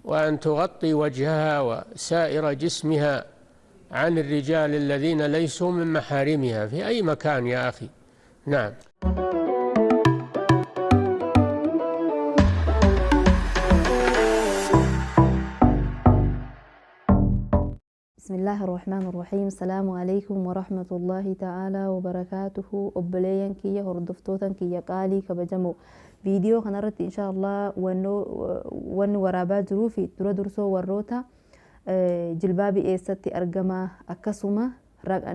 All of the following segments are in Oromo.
وأن تغطي وجهها وسائر جسمها عن الرجال الذين ليسوا من محارمها في أي مكان يا أخي. نعم. بسم الله الرحمن الرحيم. السلام عليكم ورحمة الله تعالى وبركاته. Obboleeyyan kiyya, hordoftootan kiyya qaalii kabajamoo, viidiyoo kanarratti insha Allah wanni waraabaa jiruu fi dura dursoo warroota jilbaabii eessatti argama, akkasuma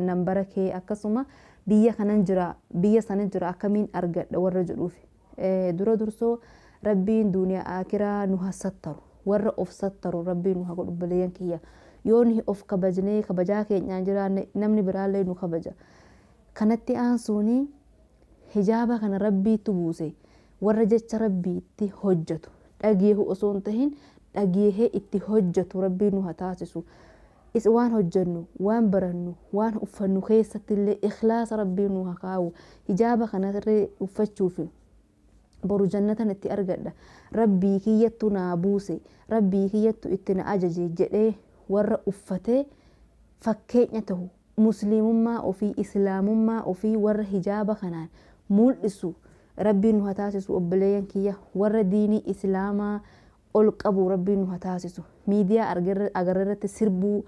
nambara kee, akkasuma biyya kanan jira, biyya sana jira, akkamiin argadha warra jedhuuf, dura dursoo Rabbiin duniyaa akiraa nu haa sattaru. Warra of sattaru Rabbiin nu haa godhu. Obboleeyyan kiyya, yoo nuyi of kabajnee kabajaa keenyaan jiraanne, namni biraallee nu kabaja. Kanatti aansuuni hijaaba kana Rabbiitu buuse. Warra jecha Rabbiitti hojjetu, dhageehu osoo hin tahin dhageehee itti hojjetu Rabbiin nu haa taasisu. Waan hojjennu, waan barannu, waan uffannu keessatti illee ikhlaasa Rabbiin nu haa kaa'u. Hijaaba kanarree uffachuuf boru jannatan itti argadha, Rabbii kiyyattu naa buuse, Rabbii kiyyattu itti na ajaje jedhee warra uffatee fakkeenya ta'u, musliimummaa ofii, islaamummaa ofii warra hijaaba kanaan mul'isu Rabbiin nu haa taasisu. Obboleeyyan kiyya, warra diinii islaamaa ol qabu Rabbiin nu haa taasisu. Miidiyaa agarra irratti sirbuu,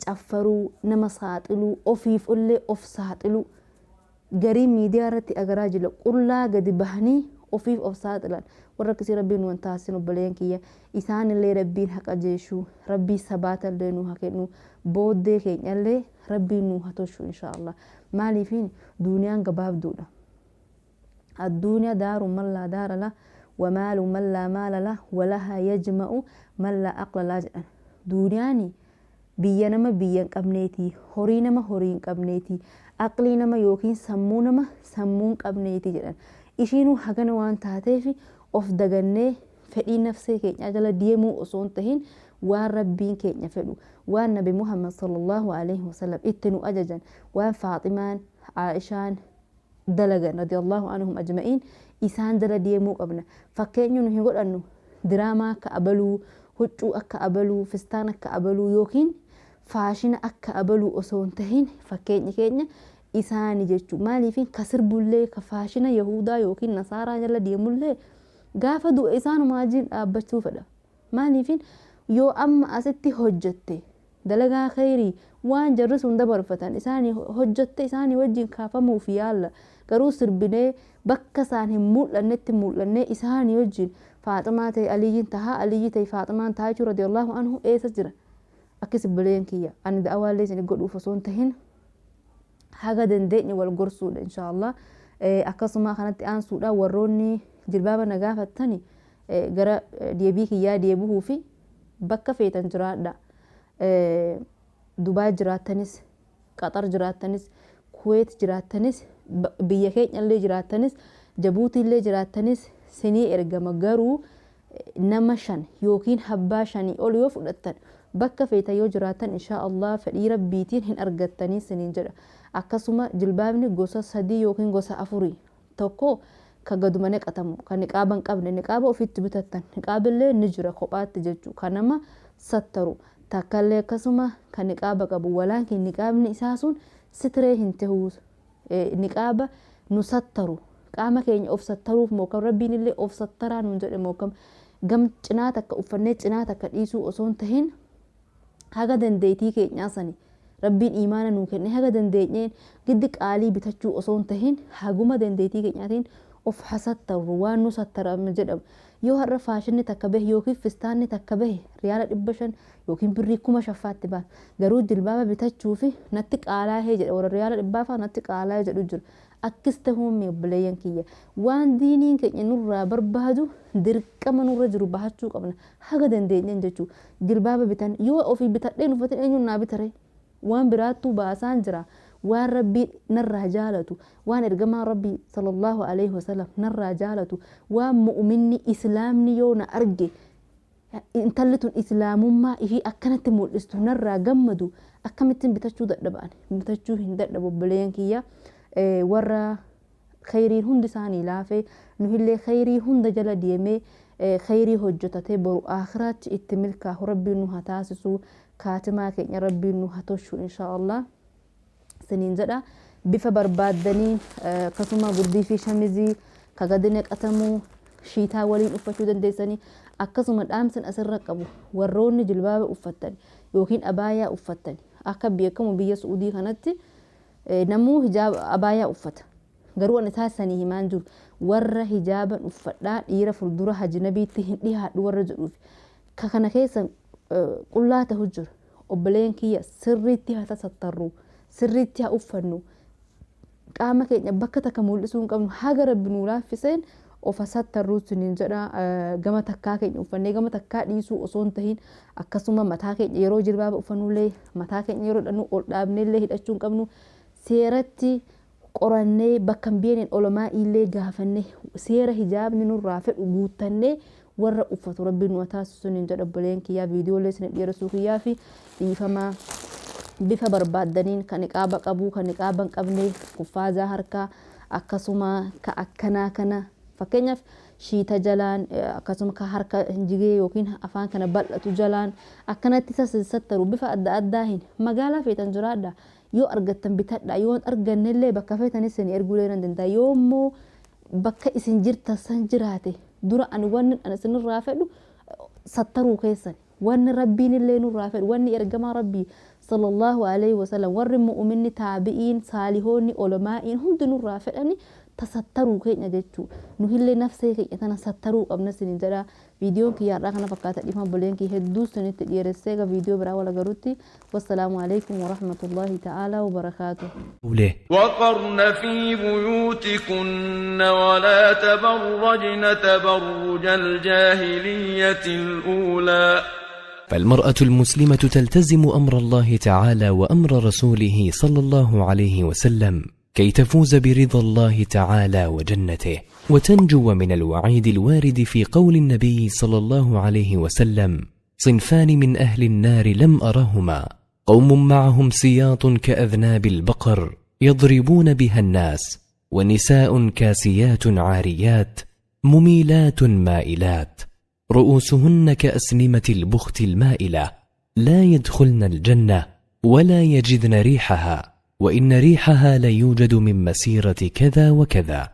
caffaruu, nama saaxiluu, ofiif illee of saaxiluu garii miidiyaa irratti agaraa jira. Qullaa gadi bahanii ofiif of saaxilan. Warra akkasii Rabbiin nu hin taasisin. Obboleeyyan kiyya, isaanillee Rabbiin haa qajeeshu, Rabbii sabaatallee nu haa kennu, booddee keenyallee Rabbiin nu haa tolchu inshaallah. Maaliifiin duuniyaan gabaabduudha. الدنيا دار من لا دار له ومال من لا مال له ولها يجمع من لا عقل له jedhan. Duuniyaani biyya nama biyya hin qabneeti, horii nama horii hin qabneeti, aqlii nama yookiin sammuu nama sammuu hin qabneeti jedhan. Ishiinuu hagana waan taateef, of dagannee fedhii nafsee keenya jala deemuu osoo hin tahin, waan Rabbiin keenya fedhu, waan Nabi Muhammad sallallahu alaihi wasallam itti nu ajajan, waan Faaximaan, Aishaan dalagan radiyallahu anhum ajma'iin, isaan jala deemuu qabna. Fakkeenya nu hin godhannu diraamaa akka abaluu, huccuu akka abaluu, fistaan akka abaluu yookiin faashina akka abaluu osoo hin tahin, fakkeenya keenya isaani jechuu. Maaliif ka sirbullee, ka faashina yahudaa yookiin nasaaraa jala deemullee, gaafa du'e isaanuma wajjin dhaabbachuu fedha. Maaliif yoo amma asitti hojjette dalagaa khayrii, waan jarri sun dabarfatan isaanii hojjette, isaanii wajjin kaafamuuf yaalla. Garuu sirbinee bakka isaan hin mul'annetti mul'annee isaanii wajjin Faaximaa ta'e Aliyyiin tahaa, Aliyyi ta'e Faaximaan tahaa jechuun radiyallahu anhu eessa jira? Akkas obboleeyyan kiyya, ani da'awaallee isin godhuuf osoo hin tahin, haga dandeenye wal gorsuudha inshaallah. Akkasuma kanatti aansuudha, warroonni jilbaaba na gaafattani, gara deebii kiyyaa deebi'uu fi bakka feetan jiraadha. Dubaay jiraattanis, Qaxar jiraattanis, Kuweet jiraattanis, biyya keenyallee jiraattanis, Jabuutiillee jiraattanis sinii ergama. Garuu nama 5 yookiin habbaa 5 ol yoo fudhattan, bakka feetan yoo jiraattan, inshaa Allah fedhii Rabbiitiin hin argattanii siniin jedha. Akkasuma jilbaabni gosa sadii yookiin gosa afurii. Tokko ka gaduma naqatamu, kan niqaaba hin qabne, niqaaba ofitti bitattan, niqaabillee ni jira kophaatti jechuu, kan nama sattaru. Takkallee akkasuma kan niqaaba qabu, walaakin niqaabni isaa sun sitiree hin ta'u. Niqaaba nu sattaru, qaama keenya of sattaruuf mookam, Rabbiin illee of sattaraa nuun jedhe mookam, gam cinaa takka uffannee cinaa takka dhiisuu osoo hin tahin, haga dandeettii keenyaa sani Rabbiin imaana nuu kenne, haga dandeenyeen giddi qaalii bitachuu osoo hin tahin, haguma dandeettii keenyaatiin of hasattaru. Waan nu sattarame jedhamu, yoo har'a faashinni takka bahe yookiin fistaanni takka bahe, riyaala 500 yookiin birrii 5,000 faatti ba'a. Garuu jilbaaba bitachuu fi natti qaalaahee jedha, warra riyaala 100 faa natti qaalaahee jedhu jira. Akkas ta'uun mee obboleeyyan kiyya, waan diiniin keenya nurraa barbaadu, dirqama nurra jiru bahachuu qabna haga dandeenyeen jechuu. Jilbaaba bitan yoo ofii bitadheen uffatin, eenyuun naa bitare? Waan biraattuu baasaan jira. Waan Rabbii narraa jaalatu, waan ergamaan Rabbii sallallahu alaihi wasallam narraa jaalatu, waan mu'minni islaamni yoo na arge intalli tun islaamummaa ishii akkanatti mul'istu narraa gammadu, akkamittiin bitachuu dadhaban? Bitachuu hin dadhabu. Obboleeyyan kiyya, warra khayriin hundi isaanii laafee, nuhillee khayrii hunda jala deemee Khayrii hojjetatee boru aakhiraatti itti milkaahu Rabbiin nu haa taasisu. Kaatimaa keenya Rabbiin nu haa toshu inshaallah siniin jedha. Bifa barbaaddanii akkasuma gurdii fi shamizii ka gadi naqatamuu shiitaa waliin uffachuu dandeessanii. Akkasuma dhaamsan asirra qabu, warroonni jilbaaba uffattan yookiin abaayaa uffattan, akka beekamu biyya Su'uudii kanatti namuu hijaaba abaayaa uffata. Garuu ani taasisanii himaan jiru warra hijaaban uffadhaa dhiira fuuldura hajinabiitti hin dhihaadhu warra jedhuuf, ka kana keessa qullaa ta'u jira. Obboleen kiyya, sirriitti haa tasattarru, sirriitti haa uffannu. Qaama keenya bakka takka mul'isuu hin qabnu. Haga Rabbi nuu laaffiseen ofa sattarruu siniin jedha. Gama takkaa keenya uffannee gama takkaa dhiisuu osoo hin tahin, akkasuma mataa keenya yeroo jilbaaba uffannullee, mataa keenya yeroo hidhannu ol dhaabnellee hidhachuu hin qabnu. Seeratti qorannee, bakka hin beekneen olamaa illee gaafannee, seera hijaabni nurraa fedhu guuttannee warra uffatu Rabbiin nu taasisu siniin jedha. Obboleen kiyyaa, viidiyoolee isin dheeressuu kiyyaa fi dhiifamaa. Bifa barbaaddaniin, kan iqaaba qabu, kan iqaaba hin qabne, kuffaazaa harkaa, akkasuma ka akkanaa kana, fakkeenyaaf shiita jalaan, akkasuma ka harka hin jigee yookiin afaan kana bal'atu jalaan akkanatti sattaru, bifa adda addaa hin magaalaa feetan jiraadha. Yoo argattan bitadha, yoo hin argannellee bakka feetanis isin erguulee nan danda'a. Yoo immoo bakka isin jirtan san jiraate, dura ani wanni ani isinirraa fedhu sattaruu keessan. Wanni Rabbiin illee nurraa fedhu, wanni ergamaa Rabbii sallallahu alaihi wasallam, warri mu'uminni, taabi'iin, saalihoonni, olamaa'iin hundi nurraa fedhani tasattaruu keenya jechuu. Nu illee nafsee keenya tana sattaruu qabna isinin jedha. Viidiyoon kiyyaarraa kana fakkaata. Dhifama obboleen kiyya, hedduu isinitti dhiyeessee. Egaa viidiyoo biraa wal agarutti, wassalaamu alaikum warahmatullahi ta'aalaa wabarakaatuh. وقرن في بيوتكن ولا تبرجن تبرج الجاهلية الأولى. فالمرأة المسلمة تلتزم أمر الله تعالى وأمر رسوله صلى الله عليه وسلم كي تفوز برضا الله تعالى وجنته، وتنجو من الوعيد الوارد في قول النبي صلى الله عليه وسلم: صنفان من أهل النار لم أرهما، قوم معهم سياط كأذناب البقر يضربون بها الناس، ونساء كاسيات عاريات مميلات مائلات رؤوسهن كأسنمة البخت المائلة، لا يدخلن الجنة ولا يجدن ريحها، وإن ريحها ليوجد من مسيرة كذا وكذا.